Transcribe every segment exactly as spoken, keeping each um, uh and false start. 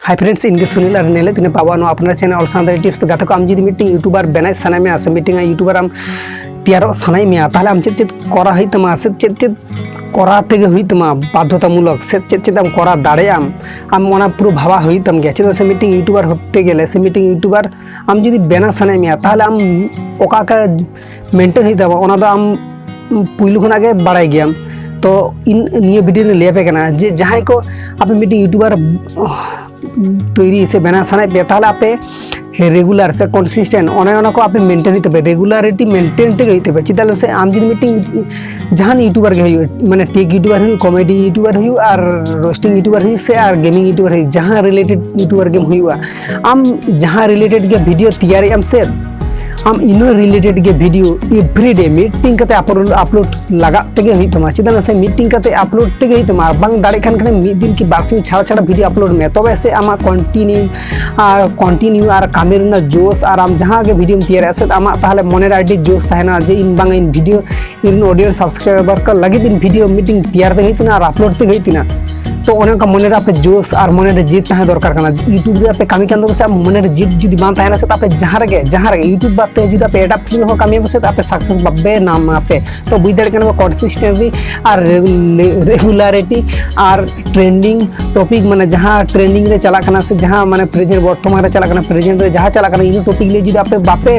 Hi friends, ᱤᱧ ᱜᱮ ᱥᱩᱱᱤᱞ ᱟᱨ ᱧᱮᱞᱮᱫ ᱛᱤᱧᱟᱹ ᱯᱟᱵᱟ ᱱᱚᱣᱟ ᱟᱯᱱᱟᱨ channel ᱚᱞ ᱥᱟᱱᱛᱟᱲᱤ tips᱾ ᱛᱚ ᱜᱟᱛᱮ ᱠᱚ, ᱟᱢ ᱡᱩᱫᱤ ᱢᱤᱫᱴᱮᱱ YouTuber ᱵᱮᱱᱟᱣ ᱥᱟᱱᱟᱭᱮᱫ ᱢᱮᱭᱟ ᱥᱮ ᱢᱤᱫᱴᱮᱱ YouTuber ᱟᱢ ᱛᱮᱭᱟᱨᱚᱜ ᱥᱟᱱᱟᱭᱮᱫ ᱢᱮᱭᱟ, ᱛᱟᱦᱚᱞᱮ ᱟᱢ ᱪᱮᱫ ᱪᱮᱫ ᱠᱚᱨᱟᱣ ᱦᱩᱭᱩᱜ ᱛᱟᱢᱟ ᱥᱮ ᱪᱮᱫ ᱪᱮᱫ ᱠᱚᱨᱟᱣ ᱛᱮᱜᱮ ᱦᱩᱭᱩᱜ ᱛᱟᱢᱟ ᱵᱟᱫᱽᱫᱷᱚᱛᱟᱢᱩᱞᱚᱠ, ᱥᱮ ᱪᱮᱫ ᱪᱮᱫ ᱮᱢ ᱠᱚᱨᱟᱣ ᱫᱟᱲᱮᱭᱟᱜ ᱟᱢ, ᱟᱢ ᱚᱱᱟ ᱯᱩᱨᱟᱹ ᱵᱷᱟᱵᱟ ᱦᱩᱭᱩᱜ ᱛᱟᱢ ᱜᱮᱭᱟ᱾ ᱪᱮᱫᱟᱜ ᱥᱮ ᱢᱤᱫᱴᱮᱱ YouTuber ᱦᱚᱛᱮ ᱜᱮᱞᱮ ᱥᱮ ᱢᱤᱫᱴᱮᱱ YouTuber ᱟᱢ ᱡᱩᱫᱤ ᱵᱮᱱᱟᱣ ᱥᱟᱱᱟᱭᱮᱫ ᱢᱮᱭᱟ, ᱛᱟᱦᱚᱞᱮ ᱟᱢ ᱚᱠᱟ ᱚᱠᱟ maintain ᱦᱩᱭᱩᱜ ᱛᱟᱢᱟ, ᱚᱱᱟ ᱫᱚ ᱟᱢ ᱯᱩᱭᱞᱩ ᱠᱷᱚᱱᱟᱜ ᱜᱮ ᱵᱟᱲᱟᱭ ᱜᱮᱭᱟᱢ᱾ ᱛᱚ ᱤᱧ ᱱᱤᱭᱟᱹ video ᱨᱮ ᱞᱟᱹᱭ ᱟᱯᱮ ᱠᱟᱱᱟ ᱡᱮ ᱡᱟᱦᱟᱸᱭ ᱠᱚ ᱟᱯᱮ ᱢᱤᱫᱴᱮᱱ YouTuber ᱛᱚᱭᱨᱤ ᱥᱮ ᱵᱮᱱᱟᱣ ᱥᱟᱱᱟᱭᱮᱫ ᱯᱮᱭᱟ, ᱛᱟᱦᱚᱞᱮ ᱟᱯᱮ regular ᱥᱮ consistent ᱚᱱᱮ ᱚᱱᱟ ᱠᱚ ᱟᱯᱮ maintain ᱦᱩᱭᱩᱜ ᱛᱟᱯᱮ, regularity maintain ᱛᱮᱜᱮ ᱦᱩᱭᱩᱜ ᱛᱟᱯᱮ᱾ ᱪᱮᱫᱟᱜ ᱞᱟᱹᱭ ᱢᱮᱥᱮ, ᱟᱢ ᱡᱩᱫᱤ ᱢᱤᱫᱴᱮᱱ ᱡᱟᱦᱟᱱ YouTuber ᱜᱮ ᱦᱩᱭᱩᱜ, ᱢᱟᱱᱮ tech YouTuber ᱦᱩᱭᱩᱜ, comedy YouTuber ᱦᱩᱭᱩᱜ, ᱟᱨ roasting YouTuber ᱦᱩᱭᱩᱜ, ᱥᱮ ᱟᱨ gaming YouTuber ᱦᱩᱭᱩᱜ, ᱡᱟᱦᱟᱸ related YouTuber ᱜᱮᱢ ᱦᱩᱭᱩᱜᱼᱟ, ᱟᱢ ᱡᱟᱦᱟᱸ related ᱜᱮ video ᱛᱮᱭᱟᱨᱮᱫ ᱟᱢ ᱥᱮ, ᱟᱢ ᱤᱱᱟᱹ related ᱜᱮ video everyday ᱢᱤᱫᱴᱤᱝ ᱠᱟᱛᱮ upload upload ᱞᱟᱜᱟᱜ ᱛᱮᱜᱮ ᱦᱩᱭᱩᱜ ᱛᱟᱢᱟ᱾ ᱪᱮᱫᱟᱜ ᱥᱮ ᱢᱤᱫᱴᱤᱝ ᱠᱟᱛᱮ upload ᱛᱮᱜᱮ ᱦᱩᱭᱩᱜ ᱛᱟᱢᱟ, ᱟᱨ ᱵᱟᱝ ᱫᱟᱲᱮᱜ ᱠᱷᱟᱱ ᱠᱷᱟᱱ ᱢᱤᱫ ᱫᱤᱱ ᱠᱤ ᱵᱟᱨ ᱥᱤᱧ ᱪᱷᱟᱲᱟ ᱪᱷᱟᱲᱟ video upload ᱢᱮ, ᱛᱚᱵᱮ ᱥᱮ ᱟᱢᱟᱜ continue ᱟᱨ continue ᱟᱨ ᱠᱟᱹᱢᱤ ᱨᱮᱱᱟᱜ ᱡᱳᱥ ᱟᱨ ᱟᱢ ᱡᱟᱦᱟᱸ ᱜᱮ videoᱢ ᱛᱮᱭᱟᱨᱮᱫ ᱥᱮ ᱟᱢᱟᱜ ᱛᱟᱦᱚᱞᱮ ᱢᱚᱱᱮ ᱨᱮ ᱟᱹᱰᱤ ᱡᱳᱥ ᱛᱟᱦᱮᱱᱟ ᱡᱮ ᱤᱧ ᱵᱟᱝ ᱤᱧ video ᱤᱧ ᱨᱮᱱ audience subscriber ᱠᱚ ᱞᱟᱹᱜᱤᱫ ᱤᱧ video ᱢᱤᱫᱴᱤᱝ ᱛᱮᱭᱟᱨ ᱛᱮᱜᱮ ᱦᱩᱭᱩᱜ ᱛᱤᱧᱟ ᱟᱨ upload ᱛᱮᱜᱮ ᱦᱩᱭᱩᱜ ᱛᱤᱧᱟ᱾ ᱛᱚ ᱚᱱᱮ ᱚᱱᱠᱟ ᱢᱚᱱᱮ ᱨᱮ ᱟᱯᱮ ᱡᱳᱥ ᱟᱨ ᱢᱚᱱᱮ ᱨᱮ ᱡᱤᱫ ᱛᱟᱦᱮᱸ ᱫᱚᱨᱠᱟᱨ ᱠᱟᱱᱟ᱾ YouTube ᱨᱮ ᱟᱯᱮ ᱠᱟᱹᱢᱤ ᱠᱟᱱ ᱛᱟᱵᱚ ᱥᱮ ᱟᱢ ᱢᱚᱱᱮ ᱨᱮ ᱡᱤᱫ ᱡᱩᱫᱤ ᱵᱟᱝ ᱛᱟᱦᱮᱱᱟ ᱥᱮ, ᱟᱯᱮ ᱡᱟᱦᱟᱸ ᱨᱮᱜᱮ ᱡᱟᱦᱟᱸ ᱨᱮᱜᱮ YouTube ᱵᱟᱫ ᱛᱮ ᱡᱩᱫᱤ ᱟᱯᱮ ᱮᱴᱟᱜ field ᱨᱮᱦᱚᱸ ᱠᱟᱹᱢᱤᱭᱟ ᱯᱮ ᱥᱮ, ᱟᱯᱮ success ᱵᱟᱯᱮ ᱧᱟᱢᱟ ᱯᱮ᱾ ᱛᱚ ᱵᱩᱡᱽ ᱫᱟᱲᱮᱭᱟᱜ ᱠᱟᱱᱟ ᱯᱮ, consistency ᱟᱨ regularity ᱟᱨ trending topic, ᱢᱟᱱᱮ ᱡᱟᱦᱟᱸ trending ᱨᱮ ᱪᱟᱞᱟᱜ ᱠᱟᱱᱟ ᱥᱮ ᱡᱟᱦᱟᱸ ᱢᱟᱱᱮ present ᱵᱚᱨᱛᱚᱢᱟᱱ ᱨᱮ ᱪᱟᱞᱟᱜ ᱠᱟᱱᱟ, present ᱨᱮ ᱡᱟᱦᱟᱸ ᱪᱟᱞᱟᱜ ᱠᱟᱱᱟ, ᱤᱱᱟᱹ topic ᱞᱟᱹᱭ ᱡᱩᱫᱤ ᱟᱯᱮ ᱵᱟᱯᱮ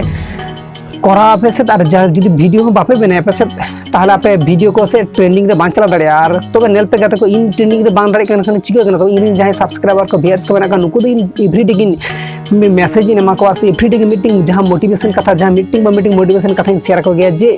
ᱠᱚᱨᱟᱣ ᱟᱯᱮ ᱥᱮ, ᱟᱨ ᱡᱟ-, ᱡᱩᱫᱤ video ᱦᱚᱸ ᱵᱟᱯᱮ ᱵᱮᱱᱟᱣ ᱟᱯᱮ ᱥᱮ, ᱛᱟᱦᱚᱞᱮ ᱟᱯᱮ video ᱠᱚ ᱥᱮ trending ᱨᱮ ᱵᱟᱝ ᱪᱟᱞᱟᱣ ᱫᱟᱲᱮᱭᱟᱜᱼᱟ᱾ ᱟᱨ ᱛᱚᱵᱮ ᱧᱮᱞ ᱯᱮ ᱜᱟᱛᱮ ᱠᱚ, ᱤᱧ trending ᱨᱮ ᱵᱟᱝ ᱫᱟᱲᱮᱭᱟᱜ ᱠᱟᱱ ᱠᱷᱟᱱ ᱪᱤᱠᱟᱹᱜ ᱠᱟᱱᱟ? ᱛᱚ ᱤᱧ ᱨᱮᱱ ᱡᱟᱦᱟᱸᱭ subscriber ᱠᱚ, viewers ᱠᱚ ᱢᱮᱱᱟᱜ ᱠᱚᱣᱟ, ᱱᱩᱠᱩ ᱫᱚ ᱤᱧ everyday ᱜᱤᱧ message ᱤᱧ ᱮᱢᱟ ᱠᱚᱣᱟ ᱥᱮ everyday ᱜᱮ ᱢᱤᱫᱴᱤᱝ ᱡᱟᱦᱟᱸ motivation ᱠᱟᱛᱷᱟ, ᱡᱟᱦᱟᱸ ᱢᱤᱫᱴᱤᱝ ᱵᱟ ᱢᱤᱫᱴᱤᱝ motivation ᱠᱟᱛᱷᱟᱧ share ᱟᱠᱚ ᱜᱮᱭᱟ ᱡᱮ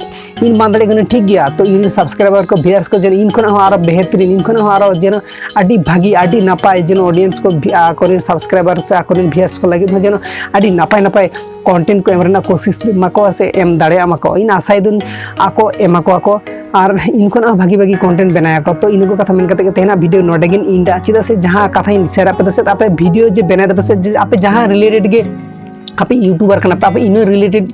ᱤᱧ ᱵᱟᱝ ᱫᱟᱲᱮᱭᱟᱜ ᱠᱟᱱᱟ, ᱴᱷᱤᱠ ᱜᱮᱭᱟ᱾ ᱛᱚ ᱤᱧ ᱨᱮᱱ subscriber ᱠᱚ, viewers ᱠᱚ ᱡᱮᱱᱚ ᱤᱧ ᱠᱷᱚᱱᱟᱜ ᱦᱚᱸ ᱟᱨᱚ ᱵᱮᱦᱛᱨᱤᱱ, ᱤᱧ ᱠᱷᱚᱱᱟᱜ ᱦᱚᱸ ᱟᱨᱚ ᱡᱮᱱᱚ ᱟᱹᱰᱤ ᱵᱷᱟᱹᱜᱤ, ᱟᱹᱰᱤ ᱱᱟᱯᱟᱭ ᱡᱮᱱᱚ audience ᱠᱚ, vi-, ᱟᱠᱚᱨᱮᱱ subscriber ᱥᱮ ᱟᱠᱚᱨᱮᱱ viewers ᱠᱚ ᱞᱟᱹᱜᱤᱫ ᱦᱚᱸ ᱡᱮᱱᱚ ᱟᱹᱰᱤ ᱱᱟᱯᱟᱭ ᱱᱟᱯᱟᱭ content ᱠᱚ ᱮᱢ ᱨᱮᱱᱟᱜ ᱠᱳᱥᱤᱥ ᱢᱟᱠᱚ ᱥᱮ ᱮᱢ ᱫᱟᱲᱮᱭᱟᱜ ᱢᱟᱠᱚ᱾ ᱤᱧ ᱟᱥᱟᱭᱮᱫᱟᱹᱧ ᱟᱠᱚ ᱮᱢᱟ ᱠᱚᱣᱟ ᱠᱚ, ᱟᱨ ᱤᱧ ᱠᱷᱚᱱᱟᱜ ᱦᱚᱸ ᱵᱷᱟᱹᱜᱤ ᱵᱷᱟᱹᱜᱤ content ᱵᱮᱱᱟᱣ ᱟᱠᱚ᱾ ᱛᱚ ᱤᱱᱟᱹ ᱠᱚ ᱠᱟᱛᱷᱟ ᱢᱮᱱ ᱠᱟᱛᱮ ᱜᱮ ᱛᱮᱦᱮᱧᱟᱜ video ᱱᱚᱰᱮ ᱜᱤᱧ end ᱟ᱾ ᱪᱮᱫᱟᱜ ᱥᱮ ᱡᱟᱦᱟᱸ ᱠᱟᱛᱷᱟᱧ share ᱟᱯᱮ ᱫᱚ ᱥᱮ ᱟᱯᱮ video ᱡᱮ ᱵᱮᱱᱟᱣ ᱫᱟᱯᱮ ᱥᱮ, ᱡᱮ ᱟᱯᱮ ᱡᱟᱦᱟᱸ related ᱜᱮ, ᱟᱯᱮ YouTuber ᱠᱟᱱᱟ ᱯᱮ, ᱟᱯᱮ ᱤᱱᱟᱹ related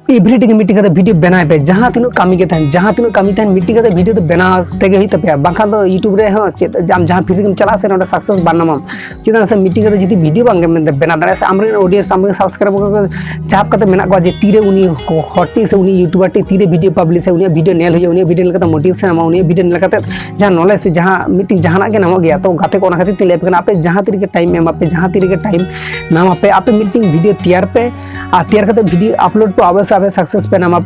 everyday ᱜᱮ ᱢᱤᱫᱴᱤᱡ ᱠᱟᱛᱮ video ᱵᱮᱱᱟᱣ ᱯᱮ᱾ ᱡᱟᱦᱟᱸ ᱛᱤᱱᱟᱹᱜ ᱠᱟᱹᱢᱤ ᱜᱮ ᱛᱟᱦᱮᱱ, ᱡᱟᱦᱟᱸ ᱛᱤᱱᱟᱹᱜ ᱠᱟᱹᱢᱤ ᱛᱟᱦᱮᱱ, ᱢᱤᱫᱴᱤᱡ ᱠᱟᱛᱮ video ᱫᱚ ᱵᱮᱱᱟᱣ ᱛᱮᱜᱮ ᱦᱩᱭᱩᱜ ᱛᱟᱯᱮᱭᱟ᱾ ᱵᱟᱝᱠᱷᱟᱱ ᱫᱚ YouTube ᱨᱮ ᱦᱚᱸ ᱪᱮᱫ, ᱟᱢ ᱡᱟᱦᱟᱸ free ᱨᱮᱜᱮᱢ ᱪᱟᱞᱟᱜᱼᱟ ᱥᱮ, ᱱᱚᱰᱮ success ᱵᱟᱝ ᱧᱟᱢᱟᱢ᱾ ᱪᱮᱫᱟᱜ ᱥᱮ ᱢᱤᱫᱴᱤᱡ ᱠᱟᱛᱮ ᱡᱩᱫᱤ video ᱵᱟᱝ ᱜᱮᱢ ᱵᱮᱱᱟᱣ ᱫᱟᱲᱮᱭᱟᱜᱼᱟ ᱥᱮ, ᱟᱢᱨᱮᱱ audience, ᱟᱢᱨᱮᱱ subscriber ᱠᱚ ᱪᱟᱯ ᱠᱟᱛᱮ ᱢᱮᱱᱟᱜ ᱠᱚᱣᱟ ᱡᱮ ᱛᱤᱨᱮ ᱩᱱᱤ ᱦᱚᱲ ᱴᱤᱡ ᱥᱮ ᱩᱱᱤ YouTuber ᱴᱤᱡ ᱛᱤᱨᱮ video publish ᱟ, ᱩᱱᱤᱭᱟᱜ video ᱧᱮᱞ ᱦᱩᱭᱩᱜᱼᱟ, ᱩᱱᱤᱭᱟᱜ video ᱧᱮᱞ ᱠᱟᱛᱮ motivation ᱧᱟᱢᱟ, ᱩᱱᱤᱭᱟᱜ video ᱧᱮᱞ ᱠᱟᱛᱮ ᱡᱟᱦᱟᱸ knowledge ᱥᱮ ᱡᱟᱦᱟᱸ ᱢᱤᱫᱴᱤᱡ ᱡᱟᱦᱟᱱᱟᱜ ᱜᱮ ᱧᱟᱢᱚᱜ ᱜᱮᱭᱟ᱾ ᱛᱚ ᱜᱟᱛᱮ ᱠᱚ, ᱚᱱᱟ ᱠᱷᱟᱹᱛᱤᱨ ᱛᱮᱧ ᱞᱟᱹᱭ ᱟᱯᱮ ᱠᱟᱱᱟ, ᱟᱯᱮ ᱡᱟᱦᱟᱸ ᱛᱤ ᱨᱮᱜᱮ time ᱮᱢ ᱟᱯᱮ, ᱡᱟᱦᱟᱸ ᱛᱤ ᱨᱮᱜᱮ time ᱧᱟᱢ ᱟᱯᱮ, ᱟᱯᱮ ᱢᱤᱫᱴᱤᱡ video ᱛᱮᱭᱟᱨ ᱯᱮ ᱟᱨ ᱛᱮᱭᱟᱨ ᱠᱟᱛᱮ video upload ᱯᱮ, ᱚᱵᱚᱥᱥᱳᱭ ᱟᱯᱮ success ᱯᱮ ᱧᱟᱢ ᱟᱯᱮ᱾